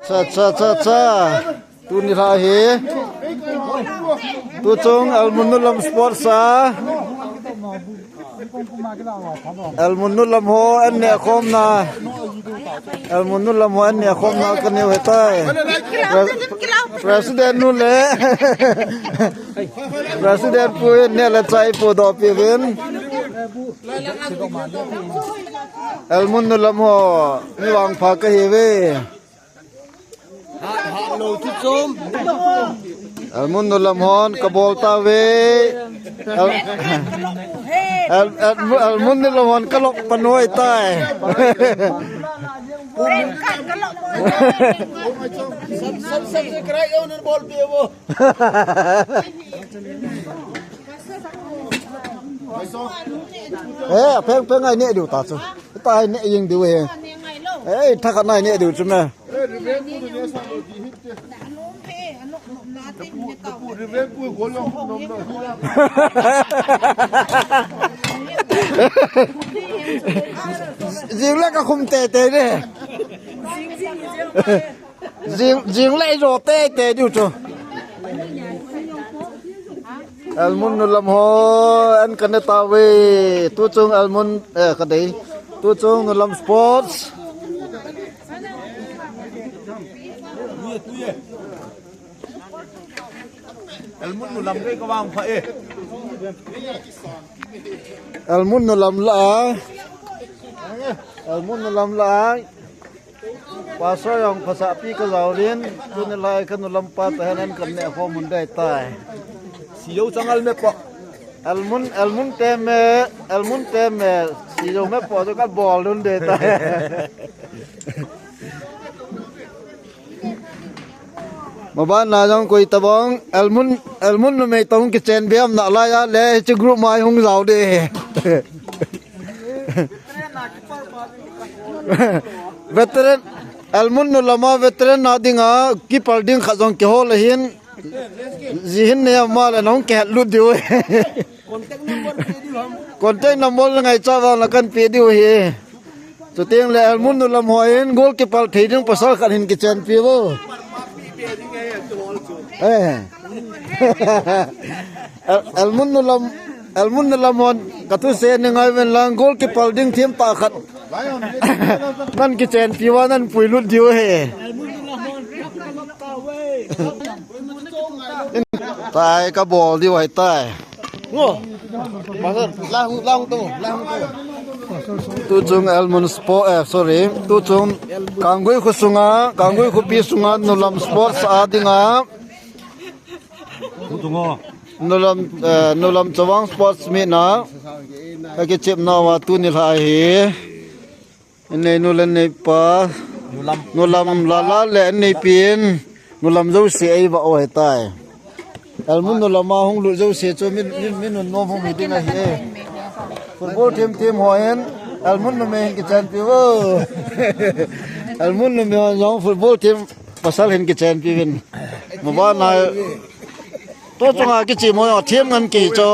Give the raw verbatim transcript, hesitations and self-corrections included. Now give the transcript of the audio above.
Cha, cha, cha, cha. Tuni lha hi. Tuchung Elmun Nulam Sports a Elmun Nulam ho an neh khomna. Elmun Nulam ho an neh khomna kanei u ahitai. Pre-, President nu le President pu in neh le chah eipodoh peh uvin. Elmun Nulam ho mi vangpha kahiuve. Elmun Nulam hon kabol tauve. El, El, El, Elmun Nulam hon kalok panoi tai. Eh, pheng pheng a ineh diu ta chu. Ta ineh jing diu ahi. Eh, thakhat na ineh diu chu me. Jing le kakhum teitei de. Jing, jing le ijo teitei diu chu. Elmun Nulam ho an kaneh tauve. Tuchung Elmun, eh, kadei. Tuchung Nulam Sports. Elmun Nulam kei kavangpha e. Elmun Nulam lah a. Elmun Nulam lah a. Pastor jong phasahpi kajao uvin, tuni lha hi ka nulam pa toh hin an kaneh khom un ahitai. Sijou changal me po. Elmun, Elmun te me, Elmun te me, sijou me po chu kabol un ahitai. Maban na jong koi tabang, Elmun, Elmun numei toh hung kichen beh um nalai a le, hiche group mai hung jao ding. Veteran, Elmun Nulam a veteran na dinga, keeper ding khat jong kihol ahin, ji hin nei ama le nahung kihet lut diu. Contact number le ngaicha vang la kan pe diu ahi. Chuteng le Elmun Nulam hon goalkeeper thei ding pasal khat hin kichenpi vo. Eh. El-, Elmun Nulam, Elmun Nulam hon kathusei nei ngai ven lang goalkeeper ding themtah khat. Nan kichenpi uva nan puilut diu ahi. Tai kabol diu ahitai. Ngo. Pastor, la hung, la hung to, la hung to. Tuchung Elmun Sport, eh, sorry. Tuchung Kanggui kho sunga, Kanggui khopi sunga Nulam Sports a dinga. Tuchung o. Nulam, eh, Nulam Chavang Sports meet na. Kakichepna uva tuni lha hi. Innei nu le innei pa. Nulam. Nulam lala le innei pen. Nulam jouse eivah u ahitai. Elmun Nulam a hung lut jouse chu min, min, min nunnom hung hi ding ahi e. Football team, team hon Elmun numei hin kichenpi vo. Elmun numei hon jong football team pasal hin kichenpi uvin. Mabana. Tuchunga kichemo jong team ngan kei chu.